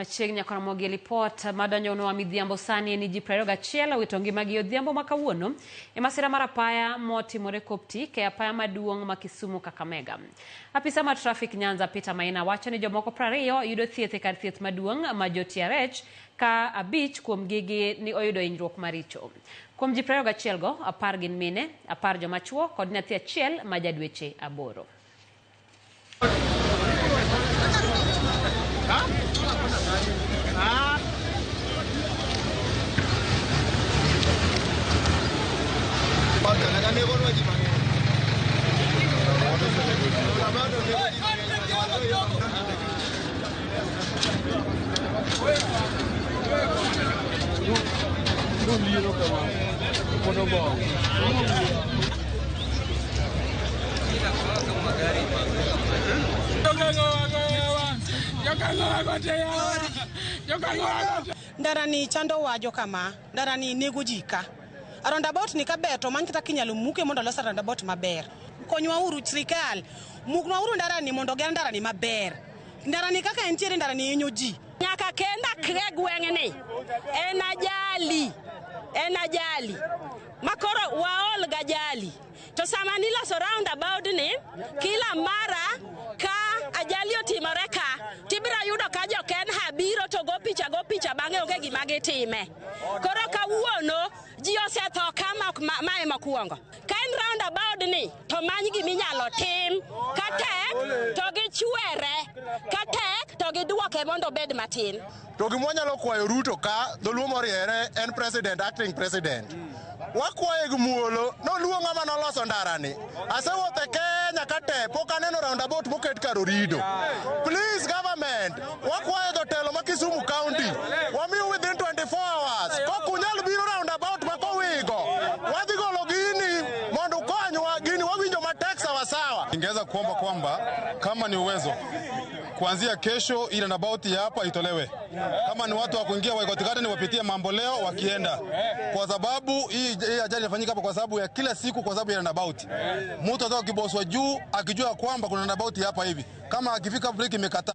Machiegni nyaka ramogi lipot madonjonwa midhiambo sani ni ji 21 owito ngimagi odhiambo ma kawuono e masira mar apaya motimore Koptik e apaya maduong' ma Kisumu Kakamega. Apisa mar trafik Nyanza Peter Maina wacho ni jomoko 20 yudo thieth e kar thieth maduong' ma jo-TRH ka 5 kuom gigi ni oyudo hinyruok maricho. Kuom ji 21 go, 10 gin mine, 10 joma chuo kod nyathi achiel ma ja dweche 8. Ndara ni chando wajo kama, ndara ni nego ji ka. Roundabout ni kaber to many kata kinyalo muke mondo los roundabout maber. Konywa uru sirikal, muknwa uru ndara ni mondo oger ndara ni maber. Ndara ni kaka entiere ndara ni hinyo ji. Nyaka kenda kre gweng'ni en ajali, en ajali. Makoro waol gajali. To sama niloso roundabout ni, kila mara ka ajali otimore ka, tibiro yudo ka jo Kenha biro to go picha bang'e onge gima gitime. Koro kawuono ji osetho ka mae mokwongo. Ka en roundabout ni, to many giminyalo tim. Ka tek to gichwere, ka tek to giduoke mondo obed matin. To gima wanyalo kwayo Ruto ka dholuo moriere en president, acting president. Wakwaye gi muolo, noluo ng'ama noloso ndarani. Asewuotho e Kenya ka te, pok aneno roundabout moket kar Orido. Please government, wakwayo jotelo ma Kisumu County, wamiu within 24 hours. Kok unyal biro roundabout ma kowigo, wadhi golo gini mondo ukonywa, gini wawinjo matek sawa sawa. Ningeweza kuomba kwamba kama ni uwezo kuanzia kesho ile roundabout ya hapa itolewe. Kama ni watu wa kuingia Waikoti Garden wapitie mambo leo wakienda, kwa sababu hii ajali inafanyika hapa kwa sababu ya kila siku, kwa sababu ya roundabout. Mtu atoka Kiboswa juu akijua kwamba kuna roundabout hapa hivi, kama akifika breki imekata.